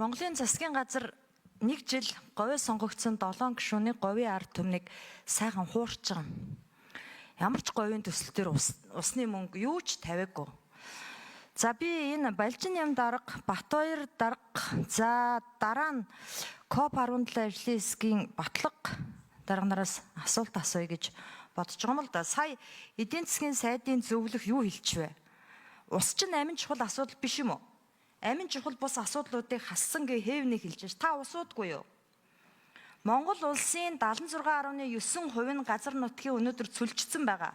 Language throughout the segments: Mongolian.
Монголын засгийн газар нэг жил говь сонгогдсон 7 гишүүний говийн ард түмнийг сайхан хуурч байгаа. Ямар ч говийн төсөл төр усны мөнгө юу ч тавиагүй. За би энэ Балжин ям дарга, Батбаяр дарга, за дараа нь КОП 17 ажлын хэсгийн Батлага дарга нараас асуулт асууя гэж бодож байгаа юм л да. Сая эдийн засгийн сайдын зөвлөх юу хэлчихвэ? Ус чинь амин чухал асуудал биш юм уу? Амин чухал бус асуудлуудыг хассан гэ хэвний хэлж ш. Та усуудгүй юу? Монгол улсын 76.9% нь газар нутгийн өнөөдөр цөлжсөн байгаа.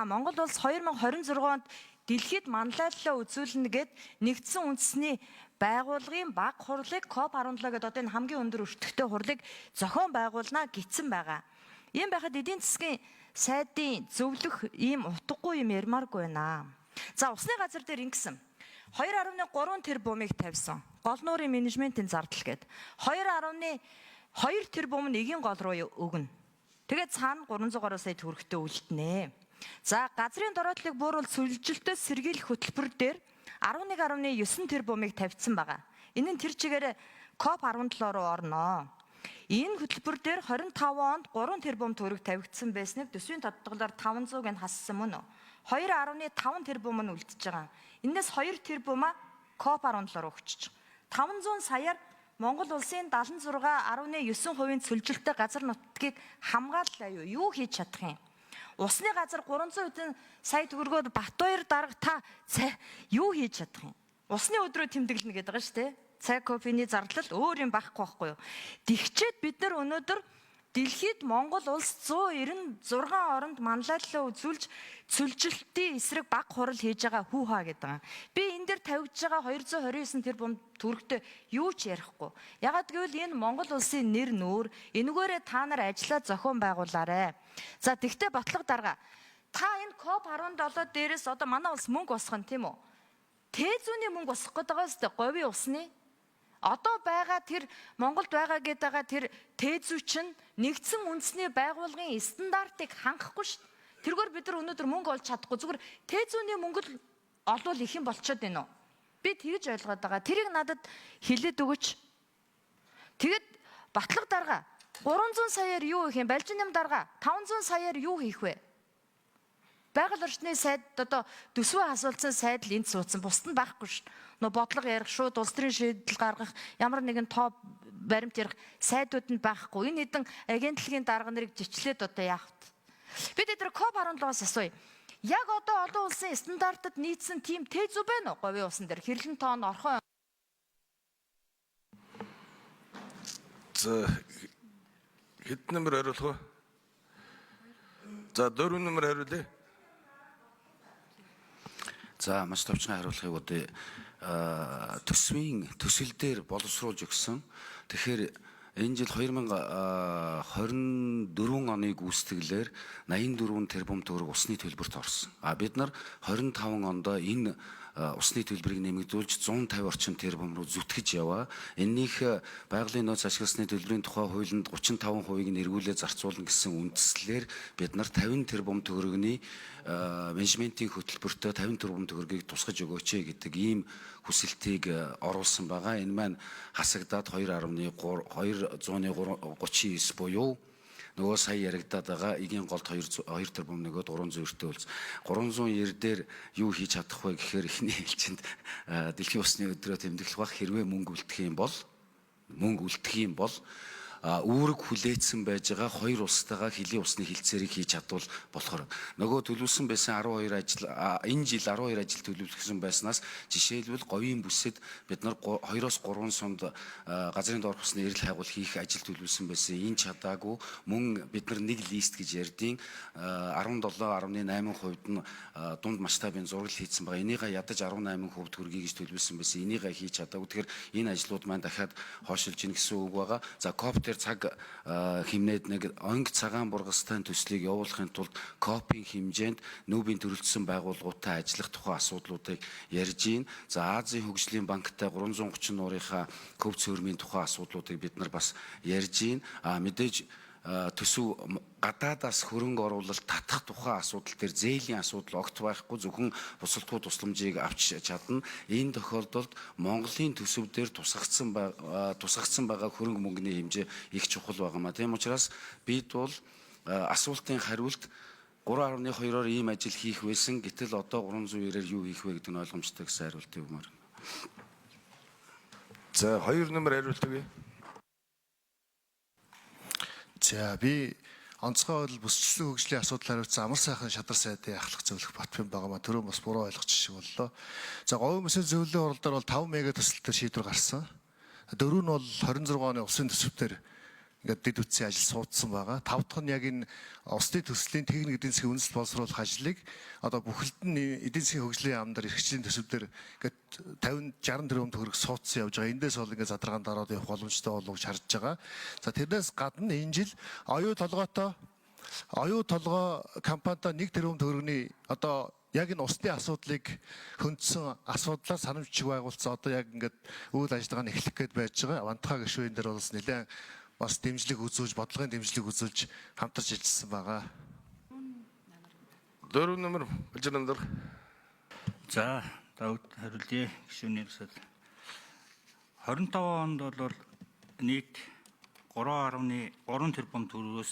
Монгол улс 2026 онд дэлхийд манлайллаа үзүүлнэ гэд нэгдсэн үндэсний байгууллагын баг хурлыг КОП 17 гэдэг одоо энэ хамгийн өндөр өртөгтэй хурлыг зохион байгуулна гэсэн байгаа. Ийм байхад эдийн засгийн сайдын зөвлөх ийм утгагүй юм ярмааргүй байна. За усны газар дээр ингэсэн. 2.3 тэрбумыг тавьсан. Гол нуурын менежментийн зардал гээд 2.2 тэрбум нь эгийн гол руу өгнө. Тэгээд цаана 300 гаруй сая төгрөгтэй үлднэ. За газрын дороотлыг бууруул сүлжилтөөс сэргийлэх хөтөлбөр дээр 11.9 тэрбумыг тавьсан байгаа. Энэ нь тэр чигээр КОП 17 руу орно. Энэ хөтөлбөр дээр 25 онд 3 тэрбум төгрөг тавигдсан байсныг төсвийн тодтголоор 500-ыг нь хассан мөн үү? 2.5 тэрбум нь үлдэж байгаа. Энээс 2 тэрбумаа КОП 17 руу өгчөж. 500 саяар Монгол улсын 76.9% цөлжилттэй газар нутгийг хамгааллаа юу? Юу хийж чадах юм? Усны газар 300 хэдэн сая төгрөгөөр Батбаяр дарга та юу хийж чадах юм? Усны өдрөө тэмдэглэнэ гэдэг байгаа шүү дээ. Цай кофений зарлал өөр юм байхгүй байхгүй юу? Тэгчээд бид нар өнөөдөр дэлхийд Монгол улс 196 оронд манлайллаа үзүүлж цөлжилтийн эсрэг баг хурал хийж байгаа хүү хаа гэдэг юм. Би энэ дээр тавигдж байгаа 229 тэрбум төгрөгтэй юу ч ярихгүй. Ягаад гэвэл энэ Монгол улсын нэр нүүр, энэгээрээ та нар ажиллаа зохион байгуулаарэ. За тэгтээ Батлага дарга та энэ КОП 17 дээрээс одоо манай улс мөнгө босгоно тийм үү? Тэ зүүнний мөнгө босгох гэдэг байгаа шүү дээ. Говийн усны. Одоо байгаа тэр Монголд байгаа гэдэг байгаа тэр Тэ зүү чинь нэгдсэн үндэсний байгууллагын стандартыг хангахгүй шүү дээ. Тэргээр бид нар өнөөдөр мөнгө олж чадахгүй. Зүгээр Тэ зүүнний мөнгө л олвол их юм болчиход байна уу? Би тэгж ойлгоод байгаа. Тэрийг надад хэлээд өгөөч. Тэгэд Батлага дарга 300 саяар юу хийх юм? Балжин нэм дарга 500 саяар юу хийх вэ? Байгаль орчны сайд одоо төсвөө асуулцсан сайд л энд суудсан. Бусд нь байхгүй шүү. Нөө бодлого ярих, шууд улс төрийн шийдэл гаргах, ямар нэгэн тоо баримт ярих сайдууд нь байхгүй. Энэ хэдэн агентлагийн дарга нарыг жичлээд одоо яах вэ? Бид эдгээр КОП 17-оос асууя. Яг одоо олон улсын стандартад нийцсэн тийм Тэ зүү байна уу? Говийн усан дээр хэрлэн тоон орхон. За хэд номер хариулах вэ? За 4 номер хариулъя. За маш товчхон хариулахыг одоо төсвийн төсөл дээр боловсруулж өгсөн. Тэгэхээр энэ жил 2024 оны гүйцэтгэлээр 84 тэрбум төгрөг усны төлбөрт орсон. А бид нар 25 онд энэ усны төлбөрийг нэмэгдүүлж 150 орчим тэрбум руу зүтгэж яваа. Эннийх байгалийн нөөц ашигласны төлбөрийн тухай хуулинд 35%-ийг нь эргүүлээ зарцуулна гэсэн үндслээр бид нар 50 тэрбум төгрөгийн менежментийн хөтөлбөртөө 50 тэрбум төгрөгийг тусгаж өгөөч гэдэг ийм хүсэлтийг оруулсан байгаа. Энэ маань хасагдаад 2.3 239 буюу нөгөө сая яригадаад байгаа эгийн голд 2 2 тэрбум нөгөө 390-тэй үлдсэн. 390 дээр юу хийж чадах вэ гэхээр эхний ээлжинд дэлхийн усны өдрөө тэмдэглэх бах, хэрвээ мөнгө үлдэх юм бол үүрэг хүлээцсэн байж байгаа хоёр улстайгаа хөлийн усны хилцээрийг хийж чадвал болохоор нөгөө төлөвлөсөн байсан 12 ажил, энэ жил 12 ажил төлөвлөсөн байснаас жишээлбэл говийн бүсэд бид нар 2-оос 3 сумд газрын доорх усны эрэл хайгуул хийх ажил төлөвлөсөн байсан. Энэ чадаагүй. Мөн бид нар нэг лист гэж ярьдیں۔ 17.8% нь дунд масштабын зураг хийцэн байгаа. Энийгээ ядаж 18% хүргэе гэж төлөвлөсөн байсан. Энийгээ хийж чадаагүй. Тэгэхээр энэ ажлууд маань дахиад хойшилж ийн гэсэн үг байгаа. За КОП дээр цаг хэмнээд нэг онг цагаан бургастай төслийг явуулахын тулд КОП-ийн хэмжээнд нүүбийн төрөлжсөн байгууллагуудтай ажиллах тухай асуудлуудыг ярьж гин. За Азийн хөгжлийн банктай 330 нуурынхаа хөв цөөрмийн тухай асуудлуудыг бид нар бас ярьж гин. А мэдээж Төсөв гадаадаас хөрөнгө оруулалт татах тухай асуудал дээр зээлийн асуудал огт байхгүй, зөвхөн бусалдгүй тусламжийг авч чадна. Энэ тохиолдолд Монголын төсөв дээр тусгагдсан байгаа хөрөнгө мөнгөний хэмжээ их чухал байгаа маа. Тийм учраас бид бол асуултын хариулт 3.2-оор ийм ажил хийх байсан. Гэтэл одоо 390-ээр юу хийх вэ гэдэг нь ойлгомжтой гэсэн хариулт өгмөр. За, 2 номер хариулт өгье. За, би онцгой байдал бүсчлэн хөгжлийн асуудал хариуцсан амар сайхан шадар сайдын ахлах зөвлөх Батбин байгаа маа. Түрүүн бас буруу ойлгочих шиг боллоо. За, говийн мөсөн зөвлөлийн хурал дээр бол 5 мега төсөл төр шийдвэр гарсан. Дөрөв нь бол 26 оны усын төсөв төр ингээд дэд үтсийн ажил суудсан байгаа. Тав дахь нь яг энэ усны төслийн техник эдийн засгийн үндэслэл боловсруулах ажлыг одоо бүхэлд нь эдийн засгийн хөгжлийн яам дээр эрхчлэлийн төсөв дээр ингээд 50 60 тэрбум төгрөг суудсан явж байгаа. Эндээс бол ингээд задаргаанд ороод явах боломжтой болов гэж харж байгаа. За, тэрнээс гадна энэ жил оюу толгой компанитай 1 тэрбум төгрөгийн одоо яг энэ усны асуудлыг хөндсөн асуудлаар санамжчиг байгуулсан, одоо яг ингээд үйл ажиллагаа нь эхлэх гээд байж байгаа. Вантха гишүүн дээр бол бас нэлээд бас дэмжлэг үзүүлж, бодлогын дэмжлэг үзүүлж хамтарч ажилласан байгаа. 4 номер Балжир намдар. За, Давд хариулъя гишүүний төсөл. 25 онд бол нийт 3.3 тэрбум төгрөгөөс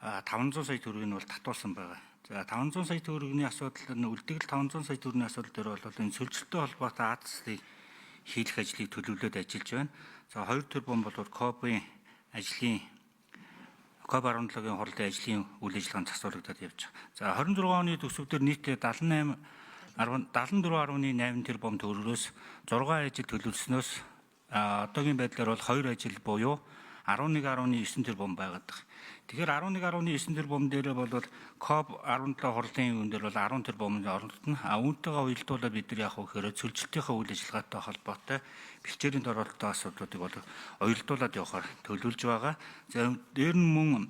500 сая төгрөгийг нь бол татуулсан байгаа. За, 500 сая төгрөгийн асуудал нь үлдэгдэл 500 сая төгрөгийн асуудал дээр бол энэ сөржилттэй холбоотой АДС-ыг хийх ажлыг төлөвлөд ажиллаж байна. За, 2 тэрбум бол КОБ-ын ажлын КОБ 17-гийн хурлын ажлын үйл ажиллагаанд зарцуулагдаад явж байгаа. За, 26 оны төсөв дээр нийтдээ 78 74.8 тэрбум төгрөгөөс 6 ажил төлөвлөснөөс одоогийн байдлаар бол 2 ажил буюу 11.9 тэрбум байгаад байгаа. Тэгэхээр 11.9 тэрбум дээр бол КОБ 17 хурлын юун дээр бол 10 тэрбумын оролтно. А үүнтэйгээ уялдуулаад бид нар яах вэ гэхээр сөржилтийнхээ үйл ажиллагаатай холбоотой бэлчээрийн оролттой асуудлуудыг бол уялдуулаад явахаар төлөвлөж байгаа. За, дээр нь мөн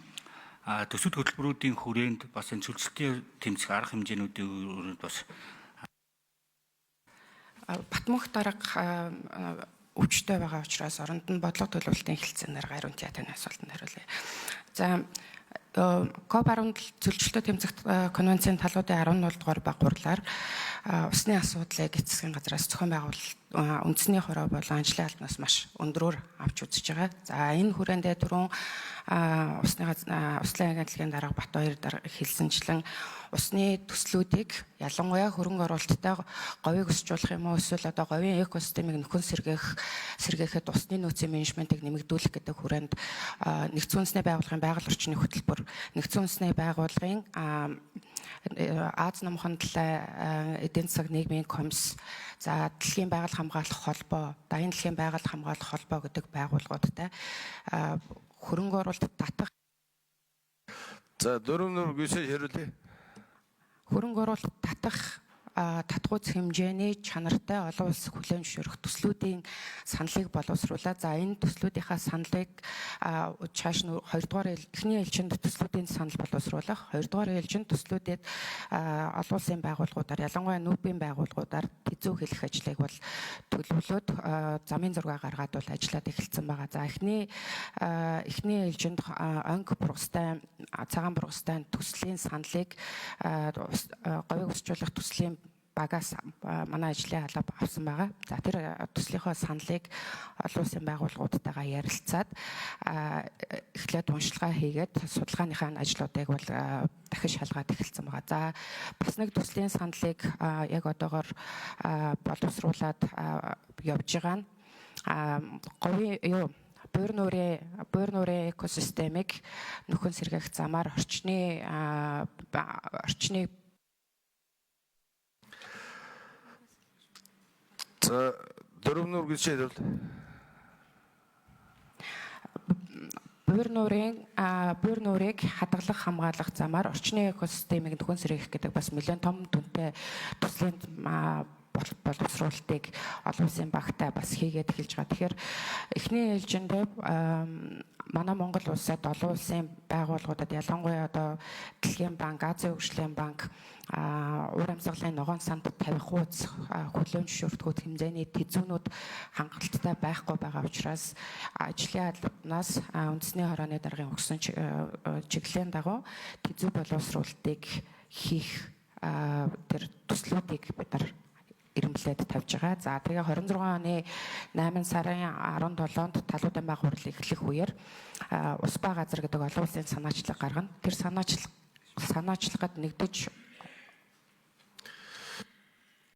төсөл хөтөлбөрүүдийн хүрээнд бас энэ сөржилтийн тэмцэх арга хэмжээнүүдийн хүрээнд бас Батмөнх дарга өвчтөй байгаа учраас оронд нь бодлого төлөвлөлтийн хэлтсээр Гаруун таны асуултанд хариулъя. За, КОП 17 сөржилтөө тэмцэх конвенцийн талуудын 10 дугаар баг хурлаар усны асуудлыг эц засгийн газраас зохион байгуулалт үндэсний хороо болон ажлын албанаас маш өндрөөр авч үзэж байгаа. За, энэ хүрээндээ түрүүн усны услын агентлагийн дарга Батбаяр дарга хэлсэнчлэн усны төслүүдийг ялангуяа хөрөнгө оруулалттай говийг өсжүүлэх юм уу эсвэл одоо говийн экосистемийг нөхөн сэргээхэд усны нөөцийн менежментийг нэмэгдүүлэх гэдэг хүрээнд нэгдсэн үндэсний байгууллагын байгаль орчны хөтөлбөр, нэгдсэн үндэсний байгууллагын Ази номхон далай эдийн засаг нийгмийн комисс, за дэлхийн байгаль хамгаалах холбоо, дайны дэлхийн байгаль хамгаалах холбоо гэдэг байгууллагуудтай хөрөнгө оруулалт татах. За, 4 номер гүйсээ хариулъя. Хөрөнгө оруулалт татах татгуйц хэмжээний чанартай олон улс хүлээн зөвшөөрөх төслүүдийн саналыг боловсруулаад, за энэ төслүүдийнхаа саналыг чааш нь хоёрдугаар эхний ээлжинд төслүүдийн санал боловсруулах, хоёрдугаар ээлжинд төслүүдэд олон улсын байгууллагуудаар, ялангуяа НҮБ-ийн байгууллагуудаар тэзүү хэлэх ажлыг бол төлөвлөөд замын зураг гаргаад бол ажиллаад эхэлсэн байгаа. За, эхний ээлжинд онг бургастай, цагаан бургастай төслийн саналыг говийг өсжүүлэх төслийн багаас манай ажлын алба авсан байгаа. За, тэр төслийнхөө саналыг олон улсын байгууллагуудтайгаа ярилцаад эхлээд уншилгаа хийгээд судалгааныхаа ажлуудыг бол дахин шалгаад эхэлсэн байгаа. За, бас нэг төслийн саналыг яг одоогоор боловсруулад явж байгаа нь говийн юу буур нуурын экосистемийг нөхөн сэргээх замаар орчны За, 4 нүр гэж хэлвэл буур нуурыг хадгалах, хамгаалах замаар орчны экосистемийг нөхөн сэргээх гэдэг бас нэлээд том дүнтэй төслийн боловсруулалтыг олон улсын банктай бас хийгээд эхэлж байгаа. Тэгэхээр эхний ээлжиндээ манай Монгол улсад олон улсын байгууллагуудад, ялангуяа одоо Дэлхийн банк, Азийн хөгжлийн банк, уур амьсгалын ногоон санд тавих хууц хүлээн зөвшөөрдгүүд хэмжээний тэзүүнүүд хангалттай байхгүй байгаа учраас ажлын албанаас үндэсний хорооны даргын өгсөн чиглэлийн дагуу тэзүү боловсруулалтыг хийх тэр төслүүдийг бид нар эрэмблээд тавьж байгаа. За, тэгээ 26 оны 8 сарын 17-нд талуудын баг хурал эхлэх үеэр ус ба газар гэдэг олон улсын санаачлаг гаргана. Тэр санаачлагад нэгдэж